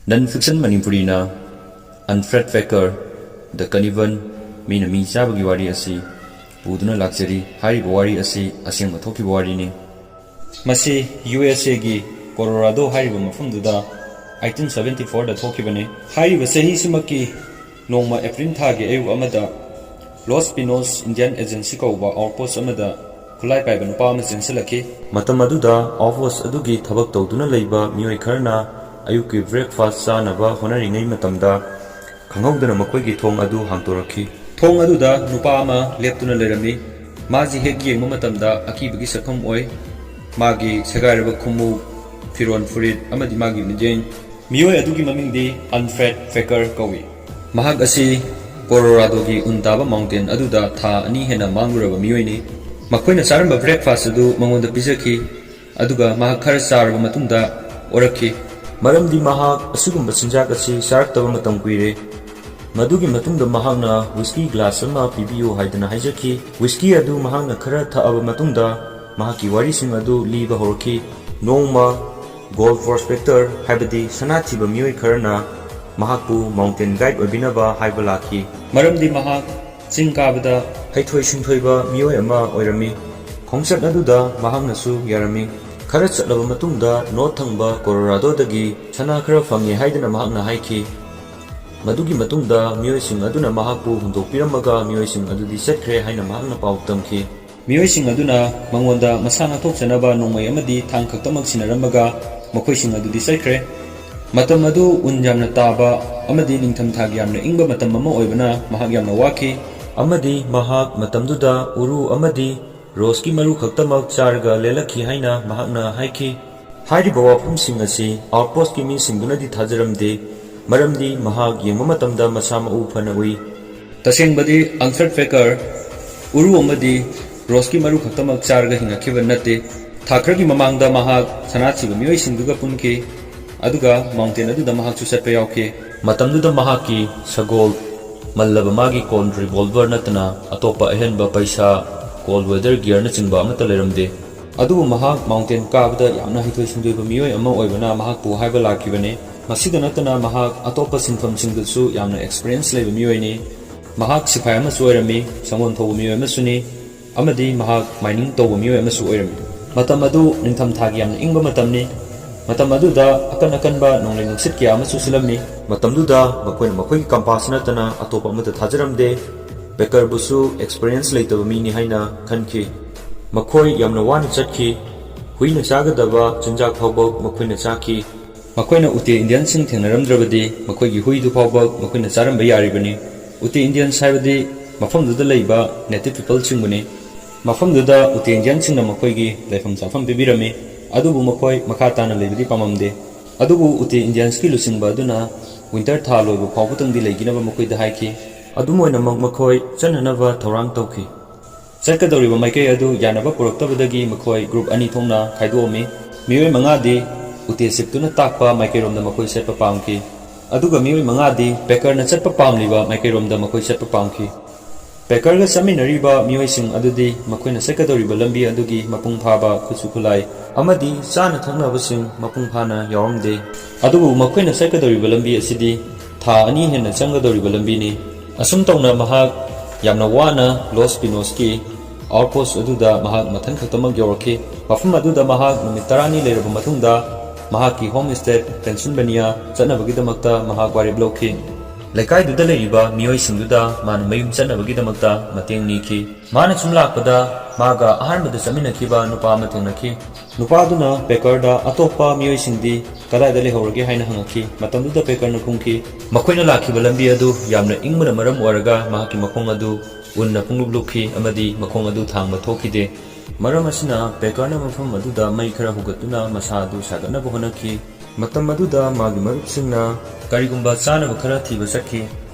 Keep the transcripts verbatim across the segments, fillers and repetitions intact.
ꯅꯟ fiction ꯃꯅꯤꯄꯨꯔꯤꯅ ꯑꯟꯐ꯭ꯔꯦꯗ ꯐꯦꯀꯔ, ꯗ ꯀꯅꯤꯕꯟ, ꯃꯤꯅ ꯃꯤ ꯆꯥꯕꯒꯤ ꯋꯥꯔꯤ ꯑꯁꯤ ꯄꯨꯗꯨꯅ ꯂꯥꯛꯆꯔꯤ꯫ ꯍꯥꯏꯔꯤꯕ ꯋꯥꯔꯤ ꯑꯁꯤ ꯑꯁꯦꯡꯕ ꯊꯣꯛꯈꯤꯕ ꯋꯥꯔꯤꯅꯤ꯫ ꯃꯁꯤ ꯌꯨ ꯑꯦꯁ ꯑꯦꯒꯤ ꯀꯣꯂꯣꯔꯥꯗꯣ ꯍꯥꯏꯔꯤꯕ ꯃꯐꯝꯗꯨꯗ eighteen seventy fourꯗ ꯊꯣꯛꯈꯤꯕꯅꯤ꯫ ꯍꯥꯏꯔꯤꯕ ꯆꯍꯤꯁꯤꯃꯛꯀꯤ ꯅꯣꯡꯃ ꯑꯦꯄ꯭ꯔꯤꯜ ꯊꯥꯒꯤ ꯑꯌꯨꯛ ꯑꯃꯗ ꯂꯣꯁ ꯄꯤꯅꯣꯁ ꯏꯟꯗꯤꯌꯥꯟ ꯑꯦꯖꯦꯟꯁꯤ ꯀꯧꯕ ꯑꯥꯎꯠꯄꯣꯁ ꯑꯃꯗ ꯈꯨꯠꯂꯥꯏ ꯄꯥꯏꯕ ꯅꯨꯄꯥ ꯑꯃ ꯆꯦꯟꯁꯤꯜꯂꯛꯈꯤ꯫ ꯃꯇꯝ ꯑꯗꯨꯗ ꯑꯥꯎꯠꯄꯣꯁ ꯑꯗꯨꯒꯤ ꯊꯕꯛ ꯇꯧꯗꯨꯅ ꯂꯩꯕ ꯃꯤꯑꯣꯏ ꯈꯔꯅ ꯑꯌꯨꯛꯀꯤ ꯕ꯭ꯔꯦꯛꯐꯥꯁ ꯆꯥꯅꯕ ꯍꯣꯠꯅꯔꯤꯉꯩ ꯃꯇꯝꯗ ꯈꯪꯍꯧꯗꯅ ꯃꯈꯣꯏꯒꯤ ꯊꯣꯡ ꯑꯗꯨ ꯍꯥꯡꯗꯣꯔꯛꯈꯤ꯫ ꯊꯣꯡ ꯑꯗꯨꯗ ꯅꯨꯄꯥ ꯑꯃ ꯂꯦꯞꯇꯨꯅ ꯂꯩꯔꯝꯃꯤ꯫ ꯃꯥꯁꯤ ꯍꯦꯛ ꯌꯦꯡꯕ ꯃꯇꯝꯗ ꯑꯀꯤꯕꯒꯤ ꯁꯛꯐꯝ ꯑꯣꯏ꯫ ꯃꯥꯒꯤ ꯁꯦꯒꯥꯏꯔꯕ ꯈꯨꯃꯨꯛ, ꯐꯤꯔꯣꯟ ꯐꯨꯔꯤꯠ ꯑꯃꯗꯤ ꯃꯥꯒꯤ ꯃꯤꯠꯌꯦꯡ꯫ ꯃꯤꯑꯣꯏ ꯑꯗꯨꯒꯤ ꯃꯃꯤꯡꯗꯤ ꯑꯜꯐ꯭ꯔꯦꯗ ꯐꯦꯀꯔ ꯀꯧꯏ꯫ ꯃꯍꯥꯛ ꯑꯁꯤ ꯀꯣꯂꯣꯔꯥꯗꯣꯒꯤ ꯎꯟ ꯇꯥꯕ ꯃꯥꯎꯟꯇꯦꯟ ꯑꯗꯨꯗ ꯊꯥ ꯑꯅꯤ ꯍꯦꯟꯅ ꯃꯥꯡꯂꯨꯔꯕ ꯃꯤꯑꯣꯏꯅꯤ꯫ ꯃꯈꯣꯏꯅ ꯆꯥꯔꯝꯕ ꯕ꯭ꯔꯦꯛꯐꯥꯁ ꯑꯗꯨ ꯃꯉꯣꯟꯗ ꯄꯤꯖꯈꯤ, ꯑꯗꯨꯒ ꯃꯍꯥꯛ ꯈꯔ ꯆꯥꯔꯕ ꯃꯇꯨꯡꯗ ꯑꯣꯔꯛꯈꯤ꯫ ꯃꯔꯝꯗꯤ ꯃꯍꯥꯛ ꯑꯁꯤꯒꯨꯝꯕ ꯆꯤꯟꯖꯥꯛ ꯑꯁꯤ ꯆꯥꯔꯛꯇꯕ ꯃꯇꯝ ꯀꯨꯏꯔꯦ꯫ ꯃꯗꯨꯒꯤ ꯃꯇꯨꯡꯗ ꯃꯍꯥꯛꯅ ꯋꯤꯁꯀꯤ ꯒ꯭ꯂꯥꯁ ꯑꯃ ꯄꯤꯕꯤꯌꯨ ꯍꯥꯏꯗꯨꯅ ꯍꯥꯏꯖꯈꯤ꯫ ꯋꯤꯁꯀꯤ ꯑꯗꯨ ꯃꯍꯥꯛꯅ ꯈꯔ ꯊꯛꯑꯕ ꯃꯇꯨꯡꯗ ꯃꯍꯥꯛꯀꯤ ꯋꯥꯔꯤꯁꯤꯡ ꯑꯗꯨ ꯂꯤꯕ ꯍꯧꯔꯛꯈꯤ꯫ ꯅꯣꯡꯃ ꯒꯣꯜꯗ ꯄ꯭ꯔꯣꯁꯄꯦꯛꯇꯔ, ꯍꯥꯏꯕꯗꯤ ꯁꯅꯥ ꯊꯤꯕ ꯃꯤꯑꯣꯏ ꯈꯔꯅ ꯃꯍꯥꯛꯄꯨ ꯃꯥꯎꯟꯇꯦꯟ ꯒꯥꯏꯗ ꯑꯣꯏꯕꯤꯅꯕ ꯍꯥꯏꯕ ꯂꯥꯛꯈꯤ꯫ ꯃꯔꯝꯗꯤ ꯃꯍꯥꯛ ꯆꯤꯡ ꯀꯥꯕꯗ ꯍꯩꯊꯣꯏ ꯁꯤꯡꯊꯣꯏꯕ ꯃꯤꯑꯣꯏ ꯑꯃ ꯑꯣꯏꯔꯝꯃꯤ꯫ ꯈꯣꯡꯆꯠ ꯑꯗꯨꯗ ꯃꯍꯥꯛꯅꯁꯨ ꯌꯥꯔꯝꯃꯤ꯫ ꯈꯔ ꯆꯠꯂꯕ ꯃꯇꯨꯡꯗ ꯅꯣꯔꯠ ꯊꯪꯕ ꯀꯣꯂꯣꯔꯥꯗꯣꯗꯒꯤ ꯁꯅꯥ ꯈꯔ ꯐꯪꯉꯤ ꯍꯥꯏꯗꯨꯅ ꯃꯍꯥꯛꯅ ꯍꯥꯏꯈꯤ꯫ ꯃꯗꯨꯒꯤ ꯃꯇꯨꯡꯗ ꯃꯤꯑꯣꯏꯁꯤꯡ ꯑꯗꯨꯅ ꯃꯍꯥꯛꯄꯨ ꯍꯨꯟꯗꯣꯛꯄꯤꯔꯝꯃꯒ ꯃꯤꯑꯣꯏꯁꯤꯡ ꯑꯗꯨꯗꯤ ꯆꯠꯈ꯭ꯔꯦ ꯍꯥꯏꯅ ꯃꯍꯥꯛꯅ ꯄꯥꯎ ꯇꯝꯈꯤ꯫ ꯃꯤꯑꯣꯏꯁꯤꯡ ꯑꯗꯨꯅ ꯃꯉꯣꯟꯗ ꯃꯁꯥ ꯉꯥꯛꯊꯣꯛꯆꯅꯕ ꯅꯣꯡꯃꯩ ꯑꯃꯗꯤ ꯊꯥꯡ ꯈꯛꯇꯃꯛ ꯁꯤꯟꯅꯔꯝꯃꯒ ꯃꯈꯣꯏꯁꯤꯡ ꯑꯗꯨꯗꯤ ꯆꯠꯈ꯭ꯔꯦ꯫ ꯃꯇꯝ ꯑꯗꯨ ꯎꯟ ꯌꯥꯝꯅ ꯇꯥꯕ ꯑꯃꯗꯤ ꯅꯤꯡꯊꯝꯊꯥꯒꯤ ꯌꯥꯝꯅ ꯏꯪꯕ ꯃꯇꯝ ꯑꯃ ꯑꯣꯏꯕꯅ ꯃꯍꯥꯛ ꯌꯥꯝꯅ ꯋꯥꯈꯤ꯫ ꯑꯃꯗꯤ ꯃꯍꯥꯛ ꯃꯇꯝꯗꯨꯗ ꯎꯔꯨ ꯑꯃꯗꯤ ꯔꯣꯁꯀꯤ ꯃꯔꯨ ꯈꯛꯇꯃꯛ ꯆꯥꯔꯒ ꯂꯦꯜꯂꯛꯈꯤ ꯍꯥꯏꯅ ꯃꯍꯥꯛꯅ ꯍꯥꯏꯈꯤ꯫ ꯍꯥꯏꯔꯤꯕ ꯋꯥꯐꯝꯁꯤꯡ ꯑꯁꯤ ꯑꯥꯎꯠꯄꯣꯁꯀꯤ ꯃꯤꯁꯤꯡꯗꯨꯅꯗꯤ ꯊꯥꯖꯔꯝꯗꯦ, ꯃꯔꯝꯗꯤ ꯃꯍꯥꯛ ꯌꯦꯡꯕ ꯃꯇꯝꯗ ꯃꯁꯥ ꯃꯎ ꯐꯅ ꯎꯏ꯫ ꯇꯁꯦꯡꯕꯗꯤ ꯑꯜꯐ꯭ꯔꯦꯗ ꯐꯦꯀꯔ ꯎꯔꯨ ꯑꯃꯗꯤ ꯔꯣꯁꯀꯤ ꯃꯔꯨ ꯈꯛꯇꯃꯛ ꯆꯥꯔꯒ ꯍꯤꯡꯉꯛꯈꯤꯕ ꯅꯠꯇꯦ꯫ ꯊꯥ ꯈꯔꯒꯤ ꯃꯃꯥꯡꯗ ꯃꯍꯥꯛ ꯁꯅꯥ ꯊꯤꯕ ꯃꯤꯑꯣꯏꯁꯤꯡꯗꯨꯒ ꯄꯨꯟꯈꯤ, ꯑꯗꯨꯒ ꯃꯥꯎꯟꯇꯦꯟ ꯑꯗꯨꯗ ꯃꯍꯥꯛꯁꯨ ꯆꯠꯄ ꯌꯥꯎꯈꯤ꯫ ꯃꯇꯝꯗꯨꯗ ꯃꯍꯥꯛꯀꯤ ꯁꯒꯣꯜ ꯃꯜꯂꯕ ꯃꯥꯒꯤ ꯀꯣꯜ ꯔꯤꯚꯣꯜꯚꯔ ꯅꯠꯇꯅ ꯑꯇꯣꯞꯄ ꯑꯍꯦꯟꯕ ꯄꯩꯁꯥ, ꯀꯣꯜ ꯋꯦꯗꯔ ꯒꯤꯌꯔꯅꯆꯤꯡꯕ ꯑꯃꯠꯇ ꯂꯩꯔꯝꯗꯦ꯫ ꯑꯗꯨꯕꯨ ꯃꯍꯥꯛ ꯃꯥꯎꯟꯇꯦꯟ ꯀꯥꯕꯗ ꯌꯥꯝꯅ ꯍꯩꯊꯣꯏ ꯁꯤꯡꯊꯣꯏꯕ ꯃꯤꯑꯣꯏ ꯑꯃ ꯑꯣꯏꯕꯅ ꯃꯍꯥꯛꯄꯨ ꯍꯥꯏꯕ ꯂꯥꯛꯈꯤꯕꯅꯤ꯫ ꯃꯁꯤꯗ ꯅꯠꯇꯅ ꯃꯍꯥꯛ ꯑꯇꯣꯞꯄ ꯁꯤꯟꯐꯝꯁꯤꯡꯗꯁꯨ ꯌꯥꯝꯅ ꯑꯦꯛꯁꯄꯤꯔꯤꯌꯦꯟꯁ ꯂꯩꯕ ꯃꯤꯑꯣꯏꯅꯤ꯫ ꯃꯍꯥꯛ ꯁꯤꯐꯥꯏ ꯑꯃꯁꯨ ꯑꯣꯏꯔꯝꯃꯤ, ꯁꯪꯒꯣꯝ ꯊꯧꯕ ꯃꯤꯑꯣꯏ ꯑꯃꯁꯨꯅꯤ, ꯑꯃꯗꯤ ꯃꯍꯥꯛ ꯃꯥꯏꯅꯤꯡ ꯇꯧꯕ ꯃꯤꯑꯣꯏ ꯑꯃꯁꯨ ꯑꯣꯏꯔꯝꯃꯤ꯫ ꯃꯇꯝ ꯑꯗꯨ ꯅꯤꯡꯊꯝꯊꯥꯒꯤ ꯌꯥꯝꯅ ꯏꯪꯕ ꯃꯇꯝꯅꯤ꯫ ꯃꯇꯝ ꯑꯗꯨꯗ ꯑꯀꯟ ꯑꯀꯟꯕ ꯅꯣꯡꯂꯩ ꯅꯨꯡꯁꯤꯠ ꯀꯌꯥ ꯑꯃꯁꯨ ꯁꯤꯜꯂꯝꯃꯤ꯫ ꯃꯇꯝꯗꯨꯗ ꯃꯈꯣꯏꯅ ꯃꯈꯣꯏꯒꯤ ꯀꯝꯄꯥꯁ ꯅꯠꯇꯅ ꯑꯇꯣꯞꯄ ꯑꯃꯠꯇ ꯊꯥꯖꯔꯝꯗꯦ꯫ ꯕꯦꯀꯔꯕꯨꯁꯨ ꯑꯦꯛꯁꯄꯤꯔꯤꯌꯦꯟꯁ ꯂꯩꯇꯕ ꯃꯤꯅꯤ ꯍꯥꯏꯅ ꯈꯟꯈꯤ꯫ ꯃꯈꯣꯏ ꯌꯥꯝꯅ ꯋꯥꯅ ꯆꯠꯈꯤ꯫ ꯍꯨꯏꯅ ꯆꯥꯒꯗꯕ ꯆꯤꯟꯖꯥꯛ ꯐꯥꯎꯕ ꯃꯈꯣꯏꯅ ꯆꯥꯈꯤ꯫ ꯃꯈꯣꯏꯅ ꯎꯇꯦ ꯏꯟꯗꯤꯌꯟꯁꯤꯡ ꯊꯦꯡꯅꯔꯝꯗ꯭ꯔꯕꯗꯤ ꯃꯈꯣꯏꯒꯤ ꯍꯨꯏꯗꯨ ꯐꯥꯎꯕ ꯃꯈꯣꯏꯅ ꯆꯥꯔꯝꯕ ꯌꯥꯔꯤꯕꯅꯤ꯫ ꯎꯇꯦ ꯏꯟꯗꯤꯌꯟꯁ ꯍꯥꯏꯕꯗꯤ ꯃꯐꯝꯗꯨꯗ ꯂꯩꯕ ꯅꯦꯇꯤꯚ ꯄꯤꯄꯜꯁꯤꯡꯕꯨꯅꯤ꯫ ꯃꯐꯝꯗꯨꯗ ꯎꯇꯦ ꯏꯟꯗꯤꯌꯟꯁꯤꯡꯅ ꯃꯈꯣꯏꯒꯤ ꯂꯩꯐꯝ ꯆꯥꯐꯝ ꯄꯤꯕꯤꯔꯝꯃꯤ, ꯑꯗꯨꯕꯨ ꯃꯈꯣꯏ ꯃꯈꯥ ꯇꯥꯅ ꯂꯩꯕꯗꯤ ꯄꯥꯝꯂꯝꯗꯦ꯫ ꯑꯗꯨꯕꯨ ꯎꯇꯦ ꯏꯟꯗꯤꯌꯟꯁꯀꯤ ꯂꯨꯆꯤꯡꯕ ꯑꯗꯨꯅ ꯋꯤꯟꯇꯔ ꯊꯥ ꯂꯣꯏꯕ ꯐꯥꯎꯕꯇꯪꯗꯤ ꯂꯩꯈꯤꯅꯕ ꯃꯈꯣꯏꯗ ꯍꯥꯏꯈꯤ꯫ ꯑꯗꯨꯝ ꯑꯣꯏꯅꯃꯛ ꯃꯈꯣꯏ ꯆꯠꯅꯅꯕ ꯊꯧꯔꯥꯡ ꯇꯧꯈꯤ꯫ ꯆꯠꯀꯗꯧꯔꯤꯕ ꯃꯥꯏꯀꯩ ꯑꯗꯨ ꯌꯥꯅꯕ ꯄꯨꯔꯛꯇꯕꯗꯒꯤ ꯃꯈꯣꯏ ꯒ꯭ꯔꯨꯞ ꯑꯅꯤ ꯊꯣꯛꯅ ꯈꯥꯏꯗꯣꯛꯑꯝꯃꯤ꯫ ꯃꯤꯑꯣꯏ ꯃꯉꯥꯗꯤ ꯎꯇꯦ ꯁꯤꯞꯇꯨꯅ ꯇꯥꯛꯄ ꯃꯥꯏꯀꯩꯔꯣꯝꯗ ꯃꯈꯣꯏ ꯆꯠꯄ ꯄꯥꯝꯈꯤ, ꯑꯗꯨꯒ ꯃꯤꯑꯣꯏ ꯃꯉꯥꯗꯤ ꯄꯦꯀꯔꯅ ꯆꯠꯄ ꯄꯥꯝꯂꯤꯕ ꯃꯥꯏꯀꯩꯔꯣꯝꯗ ꯃꯈꯣꯏ ꯆꯠꯄ ꯄꯥꯝꯈꯤ꯫ ꯄꯦꯀꯔꯒ ꯆꯠꯃꯤꯟꯅꯔꯤꯕ ꯃꯤꯑꯣꯏꯁꯤꯡ ꯑꯗꯨꯗꯤ ꯃꯈꯣꯏꯅ ꯆꯠꯀꯗꯧꯔꯤꯕ ꯂꯝꯕꯤ ꯑꯗꯨꯒꯤ ꯃꯄꯨꯡ ꯐꯥꯕ ꯈꯨꯠꯁꯨ ꯈꯨꯠꯂꯥꯏ ꯑꯃꯗꯤ ꯆꯥꯅ ꯊꯛꯅꯕꯁꯤꯡ ꯃꯄꯨꯡ ꯐꯥꯅ ꯌꯥꯎꯔꯝꯗꯦ꯫ ꯑꯗꯨꯕꯨ ꯃꯈꯣꯏꯅ ꯆꯠꯀꯗꯧꯔꯤꯕ ꯂꯝꯕꯤ ꯑꯁꯤꯗꯤ ꯊꯥ ꯑꯅꯤ ꯍꯦꯟꯅ ꯆꯪꯒꯗꯧꯔꯤꯕ ꯂꯝꯕꯤꯅꯤ꯫ ꯑꯁꯨꯝ ꯇꯧꯅ ꯃꯍꯥꯛ ꯌꯥꯝꯅ ꯋꯥꯅ ꯂꯣꯁ ꯄꯤꯅꯣꯁꯀꯤ ꯑꯥꯎꯠꯄꯣꯁ ꯑꯗꯨꯗ ꯃꯍꯥꯛ ꯃꯊꯟ ꯈꯛꯇꯃꯛ ꯌꯧꯔꯛꯈꯤ꯫ ꯃꯐꯝ ꯑꯗꯨꯗ ꯃꯍꯥꯛ ꯅꯨꯃꯤꯠ ꯇꯔꯥꯅꯤ ꯂꯩꯔꯕ ꯃꯇꯨꯡꯗ ꯃꯍꯥꯛꯀꯤ ꯍꯣꯝ ꯁ꯭ꯇꯦꯠ ꯄꯦꯟꯁꯤꯜꯚꯦꯅꯤꯌꯥ ꯆꯠꯅꯕꯒꯤꯗꯃꯛꯇ ꯃꯍꯥꯛ ꯋꯥꯔꯦꯞ ꯂꯧꯈꯤ꯫ ꯂꯩꯀꯥꯏꯗꯨꯗ ꯂꯩꯔꯤꯕ ꯃꯤꯑꯣꯏꯁꯤꯡꯗꯨꯗ ꯃꯥꯅ ꯃꯌꯨꯝ ꯆꯠꯅꯕꯒꯤꯗꯃꯛꯇ ꯃꯇꯦꯡ ꯅꯤꯈꯤ꯫ ꯃꯥꯅ ꯁꯨꯝ ꯂꯥꯛꯄꯗ ꯃꯥꯒ ꯑꯍꯥꯟꯕꯗ ꯆꯠꯃꯤꯟꯅꯈꯤꯕ ꯅꯨꯄꯥ ꯑꯃ ꯊꯦꯡꯅꯈꯤ꯫ ꯅꯨꯄꯥꯗꯨꯅ ꯄꯦꯀꯔꯗ ꯑꯇꯣꯞꯄ ꯃꯤꯑꯣꯏꯁꯤꯡꯗꯤ ꯀꯗꯥꯏꯗ ꯂꯩꯍꯧꯔꯒꯦ ꯍꯥꯏꯅ ꯍꯪꯉꯛꯈꯤ꯫ ꯃꯇꯝꯗꯨꯗ ꯄꯦꯀꯔꯅ ꯈꯨꯝꯈꯤ, ꯃꯈꯣꯏꯅ ꯂꯥꯛꯈꯤꯕ ꯂꯝꯕꯤ ꯑꯗꯨ ꯌꯥꯝꯅ ꯏꯪꯕꯅ ꯃꯔꯝ ꯑꯣꯏꯔꯒ ꯃꯍꯥꯛꯀꯤ ꯃꯈꯣꯡ ꯑꯗꯨ ꯎꯟꯅ ꯄꯨꯡꯂꯨꯞ ꯂꯨꯞꯈꯤ ꯑꯃꯗꯤ ꯃꯈꯣꯡ ꯑꯗꯨ ꯊꯥꯡꯕ ꯊꯣꯛꯈꯤꯗꯦ꯫ ꯃꯔꯝ ꯑꯁꯤꯅ ꯄꯦꯀꯔꯅ ꯃꯐꯝ ꯑꯗꯨꯗ ꯃꯩ ꯈꯔ ꯍꯧꯒꯠꯇꯨꯅ ꯃꯁꯥ ꯑꯗꯨ ꯁꯥꯒꯠꯅꯕ ꯍꯣꯠꯅꯈꯤ꯫ ꯃꯇꯝ ꯑꯗꯨꯗ ꯃꯥꯒꯤ ꯃꯔꯨꯞꯁꯤꯡꯅ ꯀꯔꯤꯒꯨꯝꯕ ꯆꯥꯅꯕ ꯈꯔ ꯊꯤꯕ ꯆꯠꯈꯤ,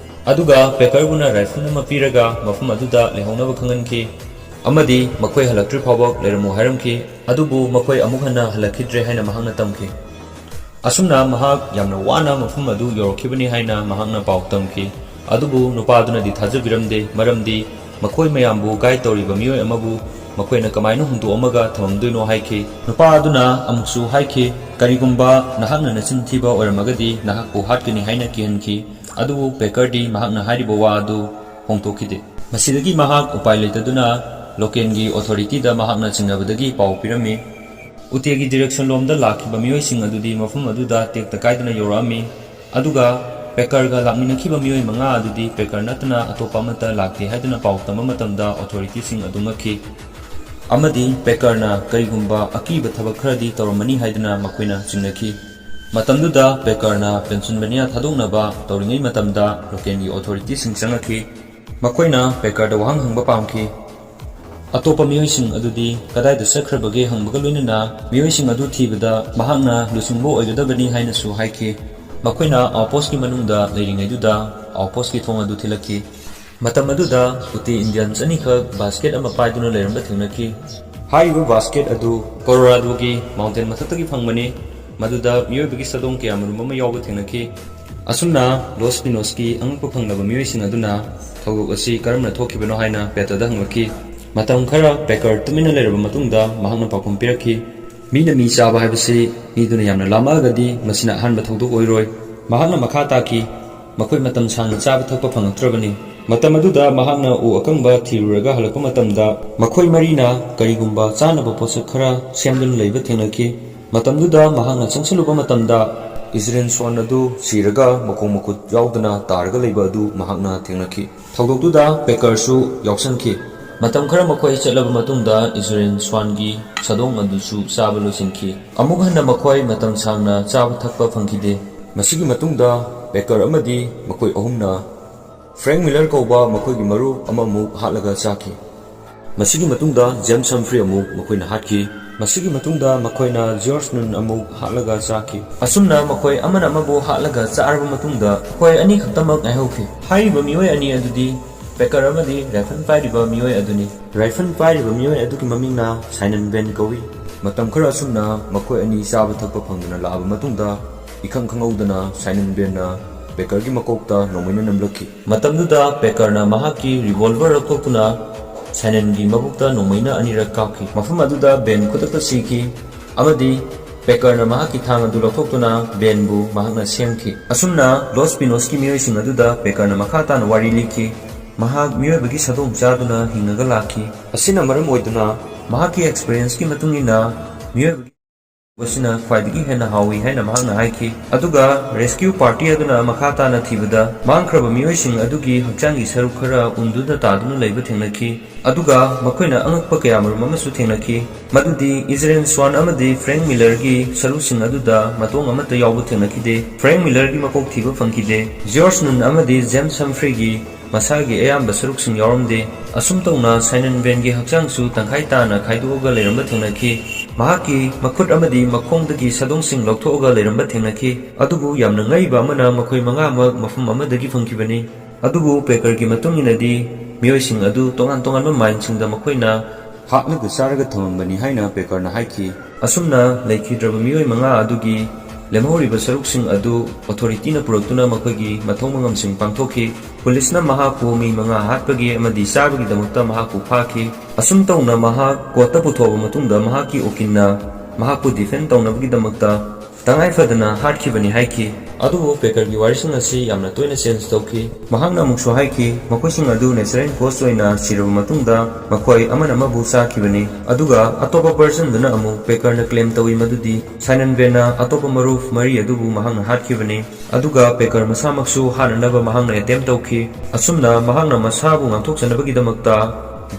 ꯑꯗꯨꯒ ꯄꯦꯀꯔꯕꯨꯅ ꯔꯥꯏꯐꯜ ꯑꯃ ꯄꯤꯔꯒ ꯃꯐꯝ ꯑꯗꯨꯗ ꯂꯩꯍꯧꯅꯕ ꯈꯪꯍꯟꯈꯤ ꯑꯃꯗꯤ ꯃꯈꯣꯏ ꯍꯜꯂꯛꯇ꯭ꯔꯤ ꯐꯥꯎꯕ ꯂꯩꯔꯝꯃꯨ ꯍꯥꯏꯔꯝꯈꯤ꯫ ꯑꯗꯨꯕꯨ ꯃꯈꯣꯏ ꯑꯃꯨꯛ ꯍꯟꯅ ꯍꯜꯂꯛꯈꯤꯗ꯭ꯔꯦ ꯍꯥꯏꯅ ꯃꯍꯥꯛꯅ ꯇꯝꯈꯤ꯫ ꯑꯁꯨꯝꯅ ꯃꯍꯥꯛ ꯌꯥꯝꯅ ꯋꯥꯅ ꯃꯐꯝ ꯑꯗꯨ ꯌꯧꯔꯛꯈꯤꯕꯅꯤ ꯍꯥꯏꯅ ꯃꯍꯥꯛꯅ ꯄꯥꯎ ꯇꯝꯈꯤ꯫ ꯑꯗꯨꯕꯨ ꯅꯨꯄꯥ ꯑꯗꯨꯅꯗꯤ ꯊꯥꯖꯕꯤꯔꯝꯗꯦ, ꯃꯔꯝꯗꯤ ꯃꯈꯣꯏ ꯃꯌꯥꯝꯕꯨ ꯒꯥꯏꯗ ꯇꯧꯔꯤꯕ ꯃꯤꯑꯣꯏ ꯑꯃꯕꯨ ꯃꯈꯣꯏꯅ ꯀꯃꯥꯏꯅ ꯍꯨꯟꯗꯣꯛꯑꯝꯃꯒ ꯊꯝꯃꯝꯗꯣꯏꯅꯣ ꯍꯥꯏꯈꯤ꯫ ꯅꯨꯄꯥ ꯑꯗꯨꯅ ꯑꯃꯨꯛꯁꯨ ꯍꯥꯏꯈꯤ, "ꯀꯔꯤꯒꯨꯝꯕ ꯅꯍꯥꯛꯅ ꯅꯆꯤꯟ ꯊꯤꯕ ꯑꯣꯏꯔꯝꯃꯒꯗꯤ ꯅꯍꯥꯛꯄꯨ ꯍꯥꯠꯀꯅꯤ" ꯍꯥꯏꯅ ꯀꯤꯍꯟꯈꯤ꯫ ꯑꯗꯨꯕꯨ ꯄꯦꯀꯔꯗꯤ ꯃꯍꯥꯛꯅ ꯍꯥꯏꯔꯤꯕ ꯋꯥ ꯑꯗꯨ ꯍꯣꯡꯗꯣꯛꯈꯤꯗꯦ꯫ ꯃꯁꯤꯗꯒꯤ ꯃꯍꯥꯛ ꯎꯄꯥꯏ ꯂꯩꯇꯗꯨꯅ ꯂꯣꯀꯦꯜꯒꯤ ꯑꯣꯊꯣꯔꯤꯇꯤꯗ ꯃꯍꯥꯛꯅ ꯆꯤꯡꯅꯕꯗꯒꯤ ꯄꯥꯎ ꯄꯤꯔꯝꯃꯤ꯫ ꯎꯇꯦꯒꯤ ꯗꯤꯔꯦꯛꯁꯟ ꯂꯣꯝꯗ ꯂꯥꯛꯈꯤꯕ ꯃꯤꯑꯣꯏꯁꯤꯡ ꯑꯗꯨꯗꯤ ꯃꯐꯝ ꯑꯗꯨꯗ ꯇꯦꯛꯇ ꯀꯥꯏꯗꯅ ꯌꯧꯔꯛꯑꯝꯃꯤ꯫ ꯑꯗꯨꯒ ꯄꯦꯀꯔꯒ ꯂꯥꯛꯃꯤꯟꯅꯈꯤꯕ ꯃꯤꯑꯣꯏ ꯃꯉꯥ ꯑꯗꯨꯗꯤ ꯄꯦꯀꯔ ꯅꯠꯇꯅ ꯑꯇꯣꯞꯄ ꯑꯃꯠꯇ ꯂꯥꯛꯇꯦ ꯍꯥꯏꯗꯨꯅ ꯄꯥꯎ ꯇꯝꯕ ꯃꯇꯝꯗ ꯑꯣꯊꯣꯔꯤꯇꯤꯁꯤꯡ ꯑꯗꯨ ꯉꯛꯈꯤ꯫ ꯑꯃꯗꯤ ꯄꯦꯀꯔꯅ ꯀꯔꯤꯒꯨꯝꯕ ꯑꯀꯤꯕ ꯊꯕꯛ ꯈꯔꯗꯤ ꯇꯧꯔꯝꯃꯅꯤ ꯍꯥꯏꯗꯨꯅ ꯃꯈꯣꯏꯅ ꯆꯤꯡꯅꯈꯤ꯫ ꯃꯇꯝꯗꯨꯗ ꯄꯦꯀꯔꯅ ꯄꯦꯟꯁꯤꯜꯚꯦꯅꯤꯌꯥ ꯊꯥꯗꯣꯛꯅꯕ ꯇꯧꯔꯤꯉꯩ ꯃꯇꯝꯗ ꯂꯣꯀꯦꯜꯒꯤ ꯑꯣꯊꯣꯔꯤꯇꯤꯁꯤꯡ ꯆꯪꯉꯛꯈꯤ꯫ ꯃꯈꯣꯏꯅ ꯄꯦꯀꯔꯗ ꯋꯥꯍꯪ ꯍꯪꯕ ꯄꯥꯝꯈꯤ꯫ ꯑꯇꯣꯞꯄ ꯃꯤꯑꯣꯏꯁꯤꯡ ꯑꯗꯨꯗꯤ ꯀꯗꯥꯏꯗ ꯆꯠꯈ꯭ꯔꯕꯒꯦ ꯍꯪꯕꯒ ꯂꯣꯏꯅꯅ ꯃꯤꯑꯣꯏꯁꯤꯡ ꯑꯗꯨ ꯊꯤꯕꯗ ꯃꯍꯥꯛꯅ ꯂꯨꯆꯤꯡꯕ ꯑꯣꯏꯒꯗꯕꯅꯤ ꯍꯥꯏꯅꯁꯨ ꯍꯥꯏꯈꯤ꯫ ꯃꯈꯣꯏꯅ ꯑꯥꯎꯠꯄꯣꯁꯀꯤ ꯃꯅꯨꯡꯗ ꯂꯩꯔꯤꯉꯩꯗꯨꯗ ꯑꯥꯎꯠꯄꯣꯁꯀꯤ ꯊꯣꯡ ꯑꯗꯨ ꯊꯤꯜꯂꯛꯈꯤ꯫ ꯃꯇꯝ ꯑꯗꯨꯗ ꯎꯇꯦ ꯏꯟꯗꯤꯌꯟꯁ ꯑꯅꯤꯈꯛ ꯕꯥꯁꯀꯦꯠ ꯑꯃ ꯄꯥꯏꯗꯨꯅ ꯂꯩꯔꯝꯕ ꯊꯦꯡꯅꯈꯤ꯫ ꯍꯥꯏꯔꯤꯕ ꯕꯥꯁꯀꯦꯠ ꯑꯗꯨ ꯀꯣꯂꯣꯔꯥꯗꯣꯒꯤ ꯃꯥꯎꯟꯇꯦꯟ ꯃꯊꯛꯇꯒꯤ ꯐꯪꯕꯅꯤ, ꯃꯗꯨꯗ ꯃꯤꯑꯣꯏꯕꯒꯤ ꯁꯥꯗꯣꯡ ꯀꯌꯥꯃꯔꯨꯝ ꯑꯃ ꯌꯥꯎꯕ ꯊꯦꯡꯅꯈꯤ꯫ ꯑꯁꯨꯝꯅ ꯂꯣꯁ ꯄꯤꯅꯣꯁꯀꯤ ꯑꯉꯛꯄ ꯐꯪꯂꯕ ꯃꯤꯑꯣꯏꯁꯤꯡ ꯑꯗꯨꯅ ꯊꯧꯗꯣꯛ ꯑꯁꯤ ꯀꯔꯝꯅ ꯊꯣꯛꯈꯤꯕꯅꯣ ꯍꯥꯏꯅ ꯄꯦꯇꯔꯗ ꯍꯪꯂꯛꯈꯤ꯫ ꯃꯇꯝ ꯈꯔ ꯄꯦꯀꯔ ꯇꯨꯃꯤꯟꯅ ꯂꯩꯔꯕ ꯃꯇꯨꯡꯗ ꯃꯍꯥꯛꯅ ꯄꯥꯎꯈꯨꯝ ꯄꯤꯔꯛꯈꯤ, "ꯃꯤꯅ ꯃꯤ ꯆꯥꯕ ꯍꯥꯏꯕꯁꯤ ꯃꯤꯗꯨꯅ ꯌꯥꯝꯅ ꯂꯥꯝꯃꯛꯑꯒꯗꯤ ꯃꯁꯤꯅ ꯑꯍꯥꯟꯕ ꯊꯧꯗꯣꯛ ꯑꯣꯏꯔꯣꯏ꯫" ꯃꯍꯥꯛꯅ ꯃꯈꯥ ꯇꯥꯈꯤ, "ꯃꯈꯣꯏ ꯃꯇꯝ ꯁꯥꯡꯅ ꯆꯥꯕ ꯊꯛꯄ ꯐꯪꯂꯛꯇ꯭ꯔꯕꯅꯤ꯫" ꯃꯇꯝ ꯑꯗꯨꯗ ꯃꯍꯥꯛꯅ ꯎ ꯑꯀꯪꯕ ꯊꯤꯔꯨꯔꯒ ꯍꯜꯂꯛꯄ ꯃꯇꯝꯗ ꯃꯈꯣꯏ ꯃꯔꯤꯅ ꯀꯔꯤꯒꯨꯝꯕ ꯆꯥꯅꯕ ꯄꯣꯠꯁꯛ ꯈꯔ ꯁꯦꯝꯗꯨꯅ ꯂꯩꯕ ꯊꯦꯡꯅꯈꯤ꯫ ꯃꯇꯝꯗꯨꯗ ꯃꯍꯥꯛꯅ ꯆꯪꯁꯤꯜꯂꯨꯕ ꯃꯇꯝꯗ ꯏꯖꯔꯦꯟ ꯁ꯭ꯋꯥꯟ ꯑꯗꯨ ꯁꯤꯔꯒ ꯃꯈꯣꯡ ꯃꯈꯨꯠ ꯌꯥꯎꯗꯅ ꯇꯥꯔꯒ ꯂꯩꯕ ꯑꯗꯨ ꯃꯍꯥꯛꯅ ꯊꯦꯡꯅꯈꯤ꯫ ꯊꯧꯗꯣꯛꯇꯨꯗ ꯄꯦꯀꯔꯁꯨ ꯌꯥꯎꯁꯟꯈꯤ꯫ ꯃꯇꯝ ꯈꯔ ꯃꯈꯣꯏ ꯆꯠꯂꯕ ꯃꯇꯨꯡꯗ ꯏꯖꯔꯦꯟ ꯁ꯭ꯋꯥꯟꯒꯤ ꯁꯥꯗꯣꯡ ꯑꯗꯨꯁꯨ ꯆꯥꯕ ꯂꯣꯏꯁꯤꯟꯈꯤ꯫ ꯑꯃꯨꯛ ꯍꯟꯅ ꯃꯈꯣꯏ ꯃꯇꯝ ꯁꯥꯡꯅ ꯆꯥꯕ ꯊꯛꯄ ꯐꯪꯈꯤꯗꯦ꯫ ꯃꯁꯤꯒꯤ ꯃꯇꯨꯡꯗ ꯄꯦꯀꯔ ꯑꯃꯗꯤ ꯃꯈꯣꯏ ꯑꯍꯨꯝꯅ ꯐ꯭ꯔꯦꯡꯛ ꯃꯤꯂꯔ ꯀꯧꯕ ꯃꯈꯣꯏꯒꯤ ꯃꯔꯨꯞ ꯑꯃꯃꯨꯛ ꯍꯥꯠꯂꯒ ꯆꯥꯈꯤ꯫ ꯃꯁꯤꯒꯤ ꯃꯇꯨꯡꯗ ꯖꯦꯝꯁ ꯍꯝꯐ꯭ꯔꯤ ꯑꯃꯨꯛ ꯃꯈꯣꯏꯅ ꯍꯥꯠꯈꯤ꯫ ꯃꯁꯤꯒꯤ ꯃꯇꯨꯡꯗ ꯃꯈꯣꯏꯅ ꯖꯣꯔꯖ ꯅꯨꯟ ꯑꯃꯨꯛ ꯍꯥꯠꯂꯒ ꯆꯥꯈꯤ꯫ ꯑꯁꯨꯝꯅ ꯃꯈꯣꯏ ꯑꯃꯅ ꯑꯃꯕꯨ ꯍꯥꯠꯂꯒ ꯆꯥꯔꯕ ꯃꯇꯨꯡꯗ ꯃꯈꯣꯏ ꯑꯅꯤ ꯈꯛꯇꯃꯛ ꯉꯥꯏꯍꯧꯈꯤ꯫ ꯍꯥꯏꯔꯤꯕ ꯃꯤꯑꯣꯏ ꯑꯅꯤ ꯑꯗꯨꯗꯤ ꯄꯦꯀꯔ ꯑꯃꯗꯤ ꯔꯥꯏꯐꯜ ꯄꯥꯏꯔꯤꯕ ꯃꯤꯑꯣꯏ ꯑꯗꯨꯅꯤ꯫ ꯔꯥꯏꯐꯜ ꯄꯥꯏꯔꯤꯕ ꯃꯤꯑꯣꯏ ꯑꯗꯨꯒꯤ ꯃꯃꯤꯡꯅ ꯁꯥꯏꯅꯟ ꯕꯦꯟ ꯀꯧꯏ꯫ ꯃꯇꯝ ꯈꯔ ꯑꯁꯨꯝꯅ ꯃꯈꯣꯏ ꯑꯅꯤ ꯆꯥꯕ ꯊꯛꯄ ꯐꯪꯗꯅ ꯂꯥꯛꯂꯕ ꯃꯇꯨꯡꯗ ꯏꯈꯪ ꯈꯪꯍꯧꯗꯅ ꯁꯥꯏꯅꯟ ꯕꯦꯟꯅ ꯄꯦꯀꯔꯒꯤ ꯃꯀꯣꯛꯇ ꯅꯣꯡꯃꯩꯅ ꯅꯝꯂꯛꯈꯤ꯫ ꯃꯇꯝꯗꯨꯗ ꯄꯦꯀꯔꯅ ꯃꯍꯥꯛꯀꯤ ꯔꯤꯚꯣꯜꯚꯔ ꯂꯧꯊꯣꯛꯇꯨꯅ ꯁꯥꯏꯅꯟꯒꯤ ꯃꯕꯨꯛꯇ ꯅꯣꯡꯃꯩꯅ ꯑꯅꯤꯔꯛ ꯀꯥꯞꯈꯤ꯫ ꯃꯐꯝ ꯑꯗꯨꯗ ꯕꯦꯟ ꯈꯨꯗꯛꯇ ꯁꯤꯈꯤ ꯑꯃꯗꯤ ꯄꯦꯀꯔꯅ ꯃꯍꯥꯛꯀꯤ ꯊꯥꯡ ꯑꯗꯨ ꯂꯧꯊꯣꯛꯇꯨꯅ ꯕꯦꯟꯕꯨ ꯃꯍꯥꯛꯅ ꯁꯦꯝꯈꯤ꯫ ꯑꯁꯨꯝꯅ ꯂꯣꯁ ꯄꯤꯅꯣꯁꯀꯤ ꯃꯤꯑꯣꯏꯁꯤꯡ ꯑꯗꯨꯗ ꯄꯦꯀꯔꯅ ꯃꯈꯥ ꯇꯥꯅ ꯋꯥꯔꯤ ꯂꯤꯈꯤ꯫ ꯃꯍꯥꯛ ꯃꯤꯑꯣꯏꯕꯒꯤ ꯁꯥꯗꯣꯡ ꯆꯥꯗꯨꯅ ꯍꯤꯡꯉꯒ ꯂꯥꯛꯈꯤ꯫ ꯑꯁꯤꯅ ꯃꯔꯝ ꯑꯣꯏꯗꯨꯅ ꯃꯍꯥꯛꯀꯤ ꯑꯦꯛꯁꯄꯤꯔꯤꯌꯦꯟꯁꯀꯤ ꯃꯇꯨꯡ ꯏꯟꯅ ꯃꯤꯑꯣꯏꯕꯒꯤ ꯑꯁꯤꯅ ꯈ꯭ꯋꯥꯏꯗꯒꯤ ꯍꯦꯟꯅ ꯍꯥꯎꯏ ꯍꯥꯏꯅ ꯃꯍꯥꯛꯅ ꯍꯥꯏꯈꯤ꯫ ꯑꯗꯨꯒ ꯔꯦꯁꯀ꯭ꯌꯨ ꯄꯥꯔꯇꯤ ꯑꯗꯨꯅ ꯃꯈꯥ ꯇꯥꯅ ꯊꯤꯕꯗ ꯃꯥꯡꯈ꯭ꯔꯕ ꯃꯤꯑꯣꯏꯁꯤꯡ ꯑꯗꯨꯒꯤ ꯍꯛꯆꯥꯡꯒꯤ ꯁꯔꯨꯛ ꯈꯔ ꯎꯟꯗꯨꯅ ꯇꯥꯗꯨꯅ ꯂꯩꯕ ꯊꯦꯡꯅꯈꯤ꯫ ꯑꯗꯨꯒ ꯃꯈꯣꯏꯅ ꯑꯉꯛꯄ ꯀꯌꯥꯃꯔꯨꯝ ꯑꯃꯁꯨ ꯊꯦꯡꯅꯈꯤ, ꯃꯗꯨꯗꯤ ꯏꯖꯔꯦꯟ ꯁ꯭ꯋꯥꯟ ꯑꯃꯗꯤ ꯐ꯭ꯔꯦꯡ ꯃꯤꯂꯔꯒꯤ ꯁꯔꯨꯁꯤꯡ ꯑꯗꯨꯗ ꯃꯇꯣꯡ ꯑꯃꯠꯇ ꯌꯥꯎꯕ ꯊꯦꯡꯅꯈꯤꯗꯦ꯫ ꯐ꯭ꯔꯦꯡ ꯃꯤꯂꯔꯒꯤ ꯃꯀꯣꯛ ꯊꯤꯕ ꯐꯪꯈꯤꯗꯦ꯫ ꯖꯣꯔꯖ ꯅꯨꯟ ꯑꯃꯗꯤ ꯖꯦꯝꯁ ꯍꯝꯐ꯭ꯔꯤꯒꯤ ꯃꯁꯥꯒꯤ ꯑꯌꯥꯝꯕ ꯁꯔꯨꯛꯁꯤꯡ ꯌꯥꯎꯔꯝꯗꯦ꯫ ꯑꯁꯨꯝ ꯇꯧꯅ ꯁꯥꯏꯅꯟ ꯕꯦꯟꯒꯤ ꯍꯛꯆꯥꯡꯁꯨ ꯇꯪꯈꯥꯏ ꯇꯥꯅ ꯈꯥꯏꯗꯣꯛꯑꯒ ꯂꯩꯔꯝꯕ ꯊꯦꯡꯅꯈꯤ꯫ ꯃꯍꯥꯛꯀꯤ ꯃꯈꯨꯠ ꯑꯃꯗꯤ ꯃꯈꯣꯡꯗꯒꯤ ꯁꯥꯗꯣꯡꯁꯤꯡ ꯂꯧꯊꯣꯛꯑꯒ ꯂꯩꯔꯝꯕ ꯊꯦꯡꯅꯈꯤ꯫ ꯑꯗꯨꯕꯨ ꯌꯥꯝꯅ ꯉꯛꯏꯕ ꯑꯃꯅ ꯃꯈꯣꯏ ꯃꯉꯥꯃꯛ ꯃꯐꯝ ꯑꯃꯗꯒꯤ ꯐꯪꯈꯤꯕꯅꯤ꯫ ꯑꯗꯨꯕꯨ ꯄꯦꯀꯔꯒꯤ ꯃꯇꯨꯡ ꯏꯟꯅꯗꯤ ꯃꯤꯑꯣꯏꯁꯤꯡ ꯑꯗꯨ ꯇꯣꯉꯥꯟ ꯇꯣꯉꯥꯟꯕ ꯃꯥꯏꯟꯁꯤꯡꯗ ꯃꯈꯣꯏꯅ ꯍꯥꯠꯂꯒ ꯆꯥꯔꯒ ꯊꯝꯃꯝꯕꯅꯤ ꯍꯥꯏꯅ ꯄꯦꯀꯔꯅ ꯍꯥꯏꯈꯤ꯫ ꯑꯁꯨꯝꯅ ꯂꯩꯈꯤꯗ꯭ꯔꯕ ꯃꯤꯑꯣꯏ ꯃꯉꯥ ꯑꯗꯨꯒꯤ ꯂꯦꯝꯍꯧꯔꯤꯕ ꯁꯔꯨꯛꯁꯤꯡ ꯑꯗꯨ ꯑꯣꯊꯣꯔꯤꯇꯤꯅ ꯄꯨꯔꯛꯇꯨꯅ ꯃꯈꯣꯏꯒꯤ ꯃꯊꯧ ꯃꯉꯝꯁꯤꯡ ꯄꯥꯡꯊꯣꯛꯈꯤ꯫ ꯄꯨꯂꯤꯁꯅ ꯃꯍꯥꯛꯄꯨ ꯃꯤ ꯃꯉꯥ ꯍꯥꯠꯄꯒꯤ ꯑꯃꯗꯤ ꯆꯥꯕꯒꯤꯗꯃꯛꯇ ꯃꯍꯥꯛꯄꯨ ꯐꯥꯈꯤ꯫ ꯑꯁꯨꯝ ꯇꯧꯅ ꯃꯍꯥꯛ ꯀꯣꯔꯠꯇ ꯄꯨꯊꯣꯛꯑꯕ ꯃꯇꯨꯡꯗ ꯃꯍꯥꯛꯀꯤ ꯎꯀꯤꯜꯅ ꯃꯍꯥꯛꯄꯨ ꯗꯤꯐꯦꯟ ꯇꯧꯅꯕꯒꯤꯗꯃꯛꯇ ꯇꯉꯥꯏ ꯐꯗꯅ ꯍꯥꯠꯈꯤꯕꯅꯤ ꯍꯥꯏꯈꯤ꯫ ꯑꯗꯨꯕꯨ ꯄꯦꯀꯔꯒꯤ ꯋꯥꯔꯤꯁꯤꯡ ꯑꯁꯤ ꯌꯥꯝꯅ ꯇꯣꯏꯅ ꯆꯦꯟꯖ ꯇꯧꯈꯤ꯫ ꯃꯍꯥꯛꯅ ꯑꯃꯨꯛꯁꯨ ꯍꯥꯏꯈꯤ, ꯃꯈꯣꯏꯁꯤꯡ ꯑꯗꯨ natural cause ꯑꯣꯏꯅ ꯁꯤꯔꯕ ꯃꯇꯨꯡꯗ ꯃꯈꯣꯏ ꯑꯃꯅ ꯑꯃꯕꯨ ꯆꯥꯈꯤꯕꯅꯤ꯫ ꯑꯗꯨꯒ ꯑꯇꯣꯞꯄ ꯄꯔꯁꯟꯗꯨꯅ ꯑꯃꯨꯛ ꯄꯦꯀꯔꯅ ꯀ꯭ꯂꯦꯝ ꯇꯧꯏ ꯃꯗꯨꯗꯤ ꯁꯥꯏꯅꯟ ꯕꯦꯟꯅ ꯑꯇꯣꯞꯄ ꯃꯔꯨꯞ ꯃꯔꯤ ꯑꯗꯨꯕꯨ ꯃꯍꯥꯛꯅ ꯍꯥꯠꯈꯤꯕꯅꯤ꯫ ꯑꯗꯨꯒ ꯄꯦꯀꯔ ꯃꯁꯥꯃꯛꯁꯨ ꯍꯥꯠꯅꯅꯕ ꯃꯍꯥꯛꯅ ꯑꯦꯇꯦꯝ ꯇꯧꯈꯤ꯫ ꯑꯁꯨꯝꯅ ꯃꯍꯥꯛꯅ ꯃꯁꯥꯕꯨ ꯉꯥꯛꯊꯣꯛꯆꯅꯕꯒꯤꯗꯃꯛꯇ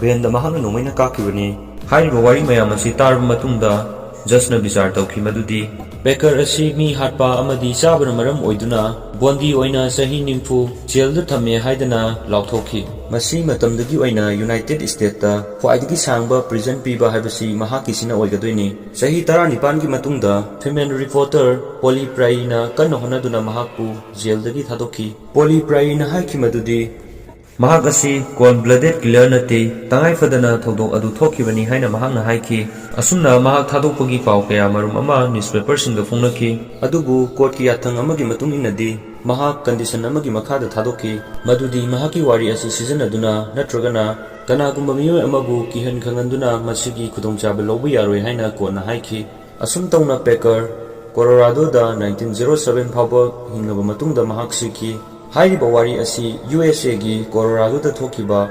ꯕꯦꯟꯗ ꯃꯍꯥꯛꯅ ꯅꯣꯡꯃꯩꯅ ꯀꯥꯞꯈꯤꯕꯅꯤ꯫ ꯍꯥꯏꯔꯤꯕ ꯋꯥꯔꯤ ꯃꯌꯥꯝ ꯑꯁꯤ ꯇꯥꯔꯕ ꯃꯇꯨꯡꯗ ꯖꯖꯅ ꯕꯤꯆꯥꯔ ꯇꯧꯈꯤ ꯃꯗꯨꯗꯤ ꯄꯦꯀꯔ ꯑꯁꯤ ꯃꯤ ꯍꯥꯠꯄ ꯑꯃꯗꯤ ꯆꯥꯕꯅ ꯃꯔꯝ ꯑꯣꯏꯗꯨꯅ ꯕꯣꯟꯗꯤ ꯑꯣꯏꯅ ꯆꯍꯤ ꯅꯤꯐꯨ ꯖꯦꯜꯗ ꯊꯝꯃꯦ ꯍꯥꯏꯗꯅ ꯂꯥꯎꯊꯣꯛꯈꯤ꯫ ꯃꯁꯤ ꯃꯇꯝꯗꯒꯤ ꯑꯣꯏꯅ ꯌꯨꯅꯥꯏꯇꯦꯗ ꯁ꯭ꯇꯦꯠꯇ ꯈ꯭ꯋꯥꯏꯗꯒꯤ ꯁꯥꯡꯕ ꯄ꯭ꯔꯤꯖꯟ ꯄꯤꯕ ꯍꯥꯏꯕꯁꯤ ꯃꯍꯥꯛꯀꯤꯁꯤꯅ ꯑꯣꯏꯒꯗꯣꯏꯅꯤ꯫ ꯆꯍꯤ ꯇꯔꯥꯅꯤꯄꯥꯟꯒꯤ ꯃꯇꯨꯡꯗ ꯐꯤꯃꯦꯜ ꯔꯤꯄꯣꯔꯇꯔ ꯄꯣꯂꯤ ꯄ꯭ꯔꯥꯏꯅ ꯀꯟꯅ ꯍꯣꯠꯅꯗꯨꯅ ꯃꯍꯥꯛꯄꯨ ꯖꯦꯜꯗꯒꯤ ꯊꯥꯗꯣꯛꯈꯤ꯫ ꯄꯣꯂꯤ ꯄ꯭ꯔꯥꯏꯅ ꯍꯥꯏꯈꯤ ꯃꯗꯨꯗꯤ ꯃꯍꯥꯛ ꯑꯁꯤ cold blooded killer ꯅꯠꯇꯦ, ꯇꯉꯥꯏ ꯐꯗꯅ ꯊꯧꯗꯣꯛ ꯑꯗꯨ ꯊꯣꯛꯈꯤꯕꯅꯤ ꯍꯥꯏꯅ ꯃꯍꯥꯛꯅ ꯍꯥꯏꯈꯤ꯫ ꯑꯁꯨꯝꯅ ꯃꯍꯥꯛ ꯊꯥꯗꯣꯛꯄꯒꯤ ꯄꯥꯎ ꯀꯌꯥ ꯃꯔꯨꯝ ꯑꯃ ꯅ꯭ꯌꯨꯁꯄꯦꯄꯔꯁꯤꯡꯗ ꯐꯣꯡꯅꯈꯤ꯫ ꯑꯗꯨꯕꯨ ꯀꯣꯔꯠꯀꯤ ꯌꯥꯊꯪ ꯑꯃꯒꯤ ꯃꯇꯨꯡ ꯏꯟꯅꯗꯤ ꯃꯍꯥꯛ ꯀꯟꯗꯤꯁꯟ ꯑꯃꯒꯤ ꯃꯈꯥꯗ ꯊꯥꯗꯣꯛꯈꯤ, ꯃꯗꯨꯗꯤ ꯃꯍꯥꯛꯀꯤ ꯋꯥꯔꯤ ꯑꯁꯤ ꯁꯤꯖꯤꯟꯅꯗꯨꯅ ꯅꯠꯇ꯭ꯔꯒꯅ ꯀꯅꯥꯒꯨꯝꯕ ꯃꯤꯑꯣꯏ ꯑꯃꯕꯨ ꯀꯤꯍꯟ ꯈꯪꯍꯟꯗꯨꯅ ꯃꯁꯤꯒꯤ ꯈꯨꯗꯣꯡꯆꯥꯕ ꯂꯧꯕ ꯌꯥꯔꯣꯏ ꯍꯥꯏꯅ ꯀꯣꯟꯅ ꯍꯥꯏꯈꯤ꯫ ꯑꯁꯨꯝ ꯇꯧꯅ ꯄꯦꯀꯔ ꯀꯣꯂꯣꯔꯥꯗꯣꯗ nineteen zero seven ꯐꯥꯎꯕ ꯍꯤꯡꯂꯕ ꯃꯇꯨꯡꯗ ꯃꯍꯥꯛ ꯁꯤꯈꯤ꯫ ꯍꯥꯏꯔꯤꯕ ꯋꯥꯔꯤ ꯑꯁꯤ ꯌꯨ ꯑꯦꯁ ꯑꯦꯒꯤ ꯀꯣꯂꯣꯔꯥꯗꯣꯗ ꯊꯣꯛꯈꯤꯕ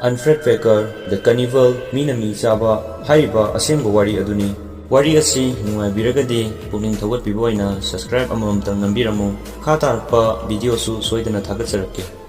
ꯑꯜꯐ꯭ꯔꯦꯗ ꯄꯦꯀꯔ, The Cannibal, ꯃꯤꯅ ꯃꯤ ꯆꯥꯕ, ꯍꯥꯏꯔꯤꯕ ꯑꯁꯦꯡꯕ ꯋꯥꯔꯤ ꯑꯗꯨꯅꯤ꯫ ꯋꯥꯔꯤ ꯑꯁꯤ ꯅꯨꯡꯉꯥꯏꯕꯤꯔꯒꯗꯤ ꯄꯨꯛꯅꯤꯡ ꯊꯧꯒꯠꯄꯤꯕ ꯑꯣꯏꯅ subscribe ꯑꯃꯃꯝꯇꯪ ꯅꯝꯕꯤꯔꯝꯃꯨ꯫ ꯃꯈꯥ ꯇꯥꯔꯛꯄ videoꯁꯨ ꯁꯣꯏꯗꯅ ꯊꯥꯒꯠꯆꯔꯛꯀꯦ꯫